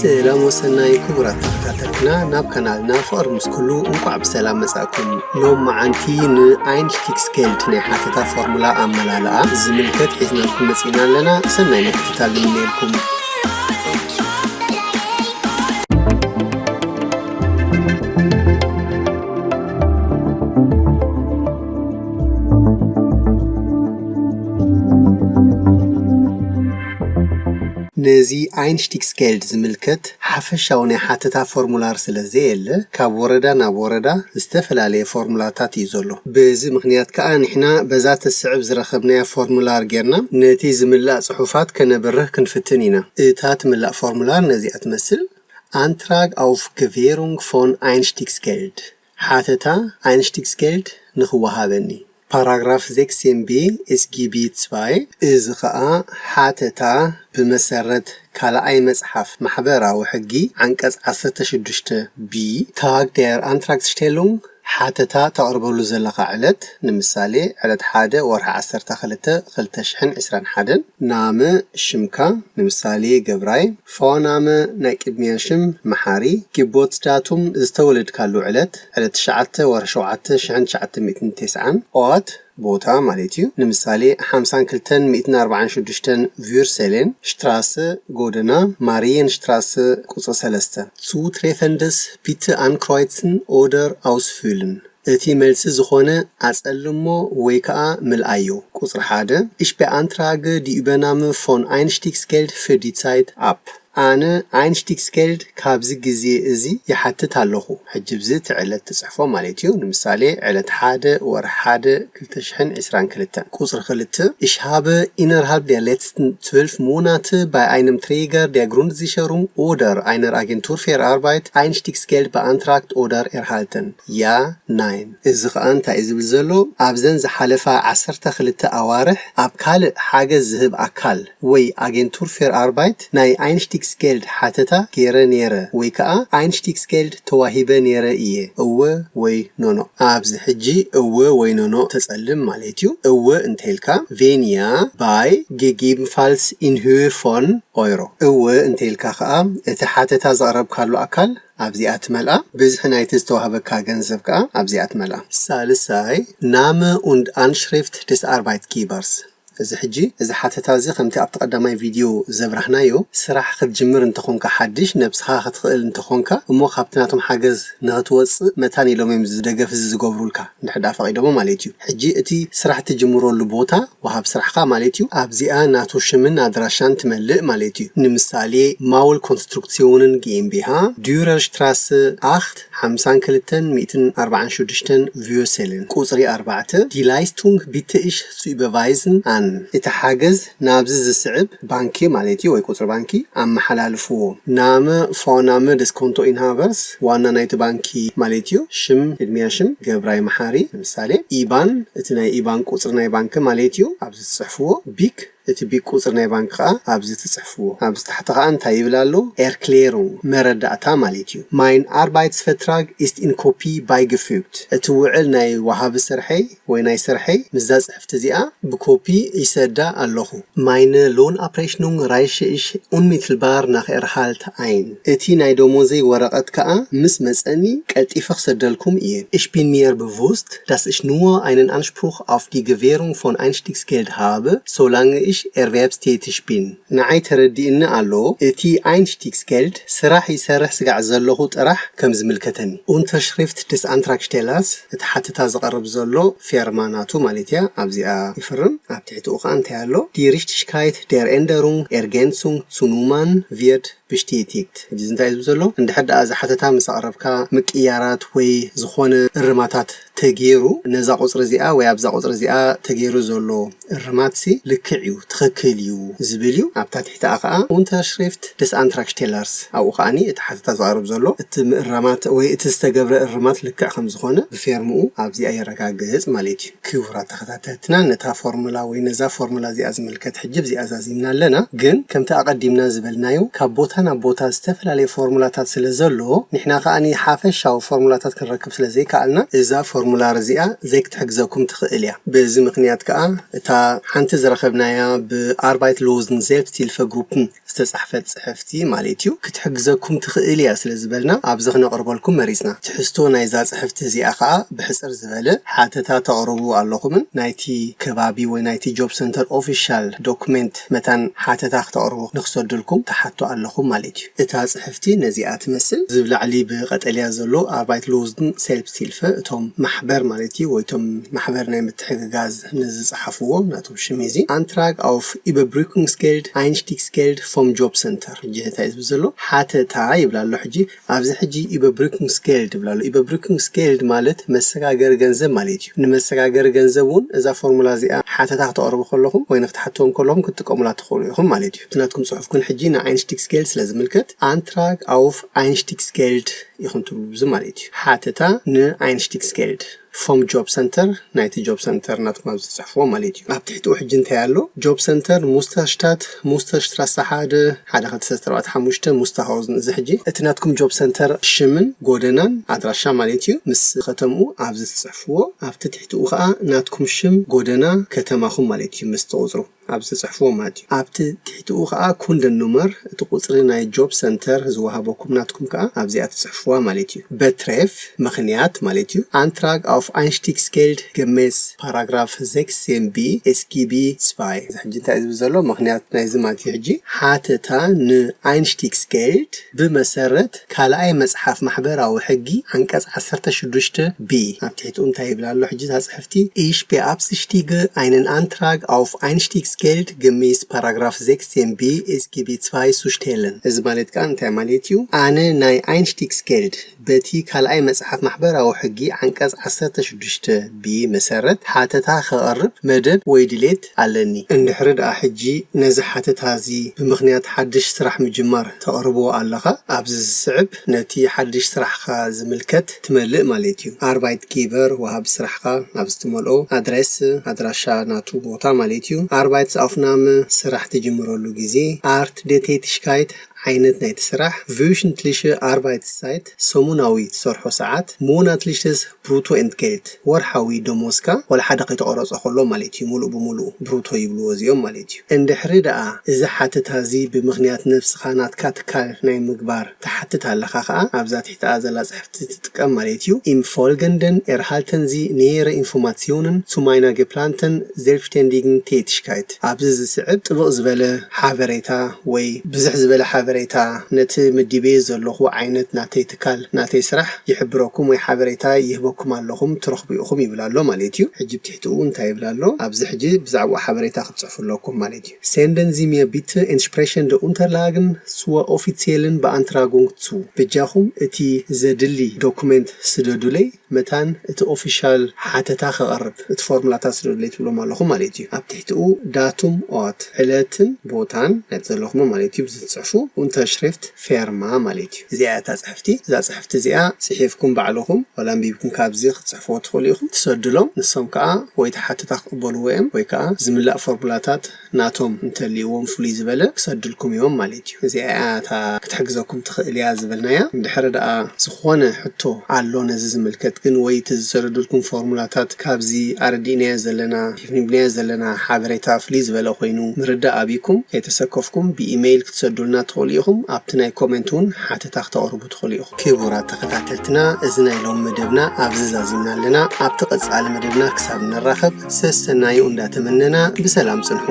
ሰላም ወሰናይ ክቡራት ተኸታተልትና፣ ናብ ካናልና ፍቕሪ ምስ ኩሉ እንቋዕ ብሰላም መጻእኩም። ሎም መዓንቲ ንኣይንሽቲክስጌልድ ናይ ሓተታ ፎርሙላ ኣመላልኣ ዝምልከት ሒዝናልኩም መጺእና ኣለና። ሰናይ ምክትታል ንምነየልኩም። ነዚ ኣይንሽቲክስጌልድ ዝምልከት ሓፈሻዊ ናይ ሓተታ ፎርሙላር ስለ ዘየለ፣ ካብ ወረዳ ናብ ወረዳ ዝተፈላለየ ፎርሙላታት እዩ ዘሎ። በዚ ምኽንያት ከኣ ንሕና በዛ ትስዕብ ዝረኸብናያ ፎርሙላር ጌርና ነቲ ዝምላእ ጽሑፋት ከነብርህ ክንፍትን ኢና። እታ ትምላእ ፎርሙላር ነዚኣ ትመስል። Antrag auf Gewährung von Einstiegsgeld። ሓተታ ኣይንሽቲክስጌልድ ንኽወሃበኒ። ፓራግራፍ ዜክስ ኤም ቢ ኤስ ጂ ቢ ትስባይ፣ እዚ ኸኣ ሓተታ ብመሰረት ካልኣይ መጽሓፍ ማሕበራዊ ሕጊ ዓንቀጽ ዓሰርተ ሽዱሽተ ቢ፣ ታግ ደር ኣንትራክትስቴሉንግ፣ ሓተታ ተቕርበሉ ዘለኻ ዕለት፣ ንምሳሌ ዕለት ሓደ ወርሒ ዓሰርተ ክልተ ክልተ ሽሕን ዕስራን ሓደን፣ ናመ ሽምካ፣ ንምሳሌ ገብራይ፣ ፎናመ ናይ ቅድሚያ ሽም መሓሪ፣ ጊቦትስዳቱም ዝተወለድካሉ ዕለት፣ ዕለት ትሽዓተ ወርሒ ሸውዓተ ሽሕን ትሽዓተ ሚእትን ተስዓን፣ ኦት ቦታ ማለት እዩ። ንምሳሌ ሓምሳን ክልተን ሚእትን ኣርባዓን ሽዱሽተን ቪርሰሌን ሽትራሰ፣ ጎደና ማሪየን ሽትራሰ፣ ቁጽሪ ሰለስተ። Zutreffendes bitte ankreuzen oder ausfüllen። እቲ መልሲ ዝኾነ ኣጸልሞ ወይ ከኣ ምልኣዮ። ቁጽሪ ሓደ፣ Ich beantrage die Übernahme von Einstiegsgeld für die Zeit ab። ኣነ ኣይንሽቲክስጌልድ ካብዚ ግዜ እዚ ይሓትት ኣለኹ። ሕጂ ብዚ እቲ ዕለት ትጽሕፎ ማለት እዩ። ንምሳሌ ዕለት ሓደ ወርሒ ሓደ ክልተ ሽሕን ዕስራን ክልተን። ቁጽሪ ክልተ፣ Ich habe innerhalb der letzten zwölf Monate bei einem Träger der Grundsicherung oder einer Agentur für Arbeit Einstiegsgeld beantragt oder erhalten? Ja, nein። እዚ ኸኣ እንታይ እዩ ዝብል ዘሎ? ኣብዘን ዝሓለፋ ዓሰርተ ክልተ ኣዋርሕ ኣብ ካልእ ሓገዝ ዝህብ ኣካል ወይ ኣጌንቱር ፌር ኣርባይት ናይ ኣይንሽቲክስጌልድ ሓተታ ገይረ ነይረ ወይ ከኣ ኣይንሽቲክስጌልድ ተዋሂበ ነይረ እየ፣ እወ ወይ ኖኖ። ኣብዚ ሕጂ እወ ወይ ኖኖ ተጸልም ማለት እዩ። እወ እንተኢልካ፣ ቬንያ ባይ ጌጌብንፋልስ ኢን ሆየ ፎን ኦይሮ። እወ እንተኢልካ ከኣ፣ እቲ ሓተታ ዘቕረብካሉ ኣካል ኣብዚኣ ትመልኣ፣ ብዝሒ ናይቲ ዝተዋህበካ ገንዘብ ከኣ ኣብዚኣ ትመልኣ። ሳልሳይ፣ ናመ ኡንድ ኣንሽሪፍት ደስ ኣርባይት ጊበርስ። እዚ ሕጂ፣ እዚ ሓተታ እዚ ከምቲ ኣብቲ ቀዳማይ ቪድዮ ዘብራህናዮ፣ ስራሕ ክትጅምር እንተኾንካ ሓድሽ፣ ነብስኻ ክትኽእል እንተኾንካ፣ እሞ ካብቲ ናቶም ሓገዝ ንኽትወጽእ መታን ኢሎም እዮም እዚ ደገፍ እዚ ዝገብሩልካ፣ እንድሕር ደኣ ፈቒዶሞ ማለት እዩ። ሕጂ እቲ ስራሕ ትጅምረሉ ቦታ፣ ወሃብ ስራሕኻ ማለት እዩ፣ ኣብዚኣ ናቱ ሽምን ኣድራሻን ትመልእ ማለት እዩ። ንምሳሌ፣ ማውል ኮንስትሩክሲዮንን ጊኤምቢሃ፣ ዱረር ሽትራሰ ኣኽት፣ ሓምሳን ክልተን ሚእትን ኣርባዓን ሽዱሽተን ቪዮሴልን። ቁጽሪ ኣርባዕተ፣ ዲ ላይስቱንግ ቢተ ኢሽ ሱ ኢበቫይዝን ኣን። እቲ ሓገዝ ናብዚ ዝስዕብ ባንኪ ማለት እዩ፣ ወይ ቁጽሪ ባንኪ ኣመሓላልፍዎ። ናመ ፎናመ ደስኮንቶ ኢንሃቨርስ፣ ዋና ናይቲ ባንኪ ማለት እዩ። ሽም፣ ቅድሚያ ሽም፣ ገብራይ መሓሪ፣ ንምሳሌ። ኢባን፣ እቲ ናይ ኢባን ቁጽሪ ናይ ባንኪ ማለት እዩ፣ ኣብዚ ትጽሕፍዎ። ቢክ፣ እቲ ቢክ ቁጽሪ ናይ ባንክ ከኣ ኣብዚ ትጽሕፍዎ። ኣብዚ ታሕቲ ከኣ እንታይ ይብል ኣሎ? ኤርክሌሩንግ፣ መረዳእታ ማለት እዩ። ማይን ኣርባይትስቨትራግ ኢስት ኢን ኮፒ ባይገፊግት። እቲ ውዕል ናይ ወሃቢ ስርሐይ ወይ ናይ ስርሐይ ምስዛ ጽሕፍቲ እዚኣ ብኮፒ ይሰዳ ኣለኹ። ማይነ ሎን ኣፕሬሽኑንግ ራይሸ ኢሽ ኡንሚትልባር ናኽ ኤርሃልት ኣይን። እቲ ናይ ደሞዘይ ወረቐት ከኣ ምስ መጸኒ ቀልጢፈ ክሰደልኩም እየ። ኢሽ ቢን ሚየር ብውስት ዳስ ኢሽ ኑወ ኣይነን ኣንሽፕሩኽ ኣፍ ዲ ገቬሩንግ ፎን ኣይንሽቲክስጌልድ ሃበ፣ ሶላንገ ኢሽ ኤርቨርብስቴቲሽ ቢን። ንዓይ ተረዲእኒ ኣሎ፣ እቲ ኣይንሽቲክስጌልድ ስራሕ ይሰርሕ ስጋዕ ዘለኹ ጥራሕ ከም ዝምልከተኒ። ኡንተርሽሪፍት ደስ ኣንትራግሽቴላስ፣ እቲ ሓተታ ዝቐርብ ዘሎ ፌርማ ናቱ ማለት እያ፣ ኣብዚኣ ይፍርም። ኣብ ትሕቲኡ ኸኣ እንታይ ኣሎ? ዲ ሪሽቲሽካይት ደር ኤንደሩንግ ኤርጌንሱንግ ሱ ኑማን ቪርድ ብሽቲቲክት። ሕጂ እዚ እንታይ እዩ ዝብል ዘሎ? እንድሕር ደኣ እዚ ሓተታ ምስ ኣቕረብካ ምቅያራት ወይ ዝኾነ እርማታት ተገይሩ፣ ነዛ ቁጽሪ እዚኣ ወይ ኣብዛ ቁጽሪ እዚኣ ተገይሩ ዘሎ እርማትሲ ልክዕ እዩ፣ ትኽክል እዩ ዝብል እዩ። ኣብታ ትሕቲኣ ኸኣ ኡንተርሽሪፍት ደስ ኣንትራግሽቴላርስ፣ ኣብኡ ኸኣኒ እቲ ሓተታ ዝቐርብ ዘሎ እቲ ምእራማት ወይ እቲ ዝተገብረ እርማት ልክዕ ከም ዝኾነ ብፌርምኡ ኣብዚኣ የረጋግጽ ማለት እዩ። ክቡራት ተኸታተልትና፣ ነታ ፎርሙላ ወይ ነዛ ፎርሙላ እዚኣ ዝምልከት ሕጂ ኣብዚኣ ዛዚምና ኣለና። ግን ከምቲ ኣቐዲምና ዝበልናዮ፣ ካብ ቦታ ናብ ቦታ ዝተፈላለየ ፎርሙላታት ስለ ዘሎ፣ ንሕና ከኣ ሓፈሻዊ ፎርሙላታት ክንረክብ ስለ ዘይከኣልና፣ እዛ ፎርሙላ ፎርሙላር እዚኣ ዘይክትሕግዘኩም ትኽእል እያ። በዚ ምኽንያት ከኣ እታ ሓንቲ ዝረኸብናያ ብኣርባይት ሎዝን ዜልፍስቲልፈ ግሩፕን ዝተጻሕፈት ጽሕፍቲ ማለት እዩ፣ ክትሕግዘኩም ትኽእል እያ ስለ ዝበልና ኣብዚ ክነቕርበልኩም መሪጽና። ትሕዝቶ ናይዛ ጽሕፍቲ እዚኣ ከኣ ብሕጽር ዝበለ ሓተታ ተቕርቡ ኣለኹምን ናይቲ ከባቢ ወይ ናይቲ ጆብ ሰንተር ኦፊሻል ዶኩሜንት መታን ሓተታ ክተቕርቡ ንክሰዱልኩም ትሓቱ ኣለኹም ማለት እዩ። እታ ጽሕፍቲ ነዚኣ ትመስል። ዝብ ላዕሊ ብቐጠልያ ዘሎ ኣርባይት ሎዝን ዜልፍስቲልፈ፣ እቶም ማሕበር ማለት እዩ፣ ወይ እቶም ማሕበር ናይ ምትሕግጋዝ ንዝጸሓፍዎ ናቶም ሽም እዚ፣ ኣንትራግ ኣውፍ ኢበብሪኩንግስጌልድ ኣይንስቲክስጌልድ ፎም ጆብ ሰንተር። ሕጂ እንታይ ዝብል ዘሎ ሓተታ ይብል ኣሎ። ሕጂ ኣብዚ ሕጂ ኢበብሪኩንግስጌልድ ይብል ኣሎ። ኢበብሪኩንግስጌልድ ማለት መሰጋገሪ ገንዘብ ማለት እዩ። ንመሰጋገሪ ገንዘብ እውን እዛ ፎርሙላ እዚኣ ሓተታ ክተቕርቡ ከለኹም ወይ ንክትሓትዎም ከለኹም ክትጥቀሙላ ትኽእሉ ኢኹም ማለት እዩ። እቲ ናትኩም ጽሑፍ ግን ሕጂ ንኣይንስቲክስጌልድ ስለ ዝምልከት ኣንትራግ ኣውፍ ኣይንስቲክስጌልድ ኢኹም ትብሉ፣ እዚ ማለት እዩ። ሓተታ ንኣይንስቲክስጌልድ ፎም ጆብ ሰንተር፣ ናይቲ ጆብ ሰንተር ናትኩም ኣብ ዝጽሕፍዎ ማለት እዩ። ኣብ ትሕትኡ ሕጂ እንታይ ኣሎ? ጆብ ሰንተር ሙስተርሽታት፣ ሙስተርሽትራሰ ሓደ፣ ሓደ ክልተ ሰለስተ ኣርባዕተ ሓሙሽተ፣ ሙስታሃውዝን። እዚ ሕጂ እቲ ናትኩም ጆብ ሰንተር ሽምን ጎደናን ኣድራሻ ማለት እዩ። ምስ ከተምኡ ኣብዚ ትጽሕፍዎ፣ ኣብቲ ትሕትኡ ከኣ ናትኩም ሽም፣ ጎደና፣ ከተማኹም ማለት እዩ ምስ ትቑጽሩ ኣብዚ ትጽሕፍዎ ማለት እዩ። ኣብቲ ትሕትኡ ከኣ ኩንደን ኑመር፣ እቲ ቁጽሪ ናይ ጆብ ሰንተር ዝወሃበኩም ናትኩም ከኣ ኣብዚኣ ትጽሕፍዋ ማለት እዩ። በትሬፍ፣ ምኽንያት ማለት እዩ። ኣንትራግ ኣውፍ ኣይንስቲክስጌልድ ገሜስ ፓራግራፍ ዜክስ ዜን ቢ ኤስጊቢ ጽባይ። እዚ ሕጂ እንታይ ዝብል ዘሎ? ምኽንያት ናይዚ ማለት እዩ። ሕጂ ሓተታ ንኣይንስቲክስጌልድ ብመሰረት ካልኣይ መጽሓፍ ማሕበራዊ ሕጊ ዓንቀጽ ዓሰርተ ሽዱሽተ ቢ ኣብ ትሕትኡ እንታይ ይብል ኣሎ? ሕጂ እታ ጽሕፍቲ፣ Ich beabsichtige, einen Antrag auf Einstiegsgeld gemäß Paragraph sechzehn b S G B zwei zu stellen። እዚ ማለት ከኣ እንታይ ማለት እዩ? ኣነ ናይ ኣይንስቲክስጌልድ በቲ ካልኣይ መጽሓፍ ማሕበራዊ ሕጊ ዓንቀጽ ዓሰርተ ሽዱሽተ ቢ መሰረት ሓተታ ከቕርብ መደብ ወይ ድሌት ኣለኒ። እንድሕሪ ደኣ ሕጂ ነዚ ሓተታ እዚ ብምኽንያት ሓድሽ ስራሕ ምጅማር ተቕርቦ ኣለኻ፣ ኣብዚ ዝስዕብ ነቲ ሓድሽ ስራሕኻ ዝምልከት ትመልእ ማለት እዩ። ኣርባይት ጊበር፣ ወሃቢ ስራሕኻ፣ ኣብዚ ትመልኦ። ኣድሬስ፣ ኣድራሻ ናቱ ቦታ ማለት እዩ። ኣርባይት ኣውፍናመ፣ ስራሕ ትጅምረሉ ግዜ። ኣርት ደ ቴቲሽካይት፣ ዓይነት ናይቲ ስራሕ። ቭዩሽንትሊሸ ኣርባይት ሳይት፣ ሰሙናዊ ትሰርሖ ሰዓት። ሞናትሊሸስ ብሩቶ ኤንትጌልት፣ ወርሓዊ ደሞዝካ ዋላ ሓደ ከይተቆረጸ ከሎ ማለት እዩ። ሙሉእ ብሙሉእ ብሩቶ ይብልዎ እዚኦም ማለት እዩ። እንድሕሪ ደኣ እዚ ሓተታ እዚ ብምኽንያት ነብስኻ ናትካ ትካል ናይ ምግባር ትሓትት ኣለኻ ከኣ፣ ኣብዛ ትሕትኣ ዘላ ጽሕፍቲ ትጥቀም ማለት እዩ። Im Folgenden erhalten Sie nähere Informationen zu meiner geplanten selbstständigen Tätigkeit። ኣብዚ ዝስዕብ ጥብቕ ዝበለ ሓበሬታ ወይ ብዝሕ ዝበለ ሓበሬታ ነቲ ምዲበዮ ዘለኹ ዓይነት ናተይ ትካል፣ ናተይ ስራሕ ይሕብረኩም ወይ ሓበሬታ ይህበኩም ኣለኹም፣ ትረኽቡ ኢኹም ይብል ኣሎ ማለት እዩ። ሕጂ ብትሕትኡ እንታይ ይብል ኣሎ? ኣብዚ ሕጂ ብዛዕባኡ ሓበሬታ ክትጽሕፉ ኣለኩም ማለት እዩ። Senden Sie mir bitte entsprechende Unterlagen zur offiziellen Beantragung zu። በጃኹም እቲ ዘድሊ ዶኩሜንት ስደዱለይ፣ መታን እቲ ኦፊሻል ሓተታ ከቐርብ እቲ ፎርሙላታት ስደዱለይ ትብሎም ኣለኹም ማለት እዩ። ኣብ ትሕትኡ ዳቱም ኦርት፣ ዕለትን ቦታን ናይቲ ዘለኹሞ ማለት እዩ፣ ብዝትጽሕፉ ኡንተርሽሪፍት ፌርማ ማለት እዩ። እዚኣ እያ እታ ጽሕፍቲ። እዛ ጽሕፍቲ እዚኣ ጽሒፍኩም ባዕልኹም ዋላ ኣንቢብኩም ካብዚ ክትጽሕፍዎ ትኽእሉ ኢኹም። ትሰድሎም፣ ንሶም ከኣ ወይ እቲ ሓተታ ክቕበልዎ እዮም ወይ ከኣ ዝምላእ ፎርሙላታት ናቶም እንተልይዎም ፍሉይ ዝበለ ክሰድልኩም እዮም ማለት እዩ። እዚኣ እያ እታ ክትሕግዘኩም ትኽእል እያ ዝበልናያ። እንድሕሪ ደኣ ዝኾነ ሕቶ ኣሎ ነዚ ዝምልከት ግን ወይ እቲ ዝሰደዱልኩም ፎርሙላታት ካብዚ ኣረዲእናዮ ዘለና፣ ሂብናዮ ዘለና ሓበሬታ ፍልይ ዝበለ ኮይኑ ምርዳእ ኣቢኩም ከይተሰከፍኩም ብኢሜይል ክትሰዱልና ትኽእሉ ኢኹም። ኣብቲ ናይ ኮሜንት እውን ሓተታ ክተቕርቡ ትኽእሉ ኢኹም። ክቡራት ተኸታተልትና፣ እዚ ናይ ሎሚ መደብና ኣብዚ ዛዚምና ኣለና። ኣብቲ ቀጻሊ መደብና ክሳብ ንራኸብ ሰሰናዩ እንዳተመነና ብሰላም ጽንሑ።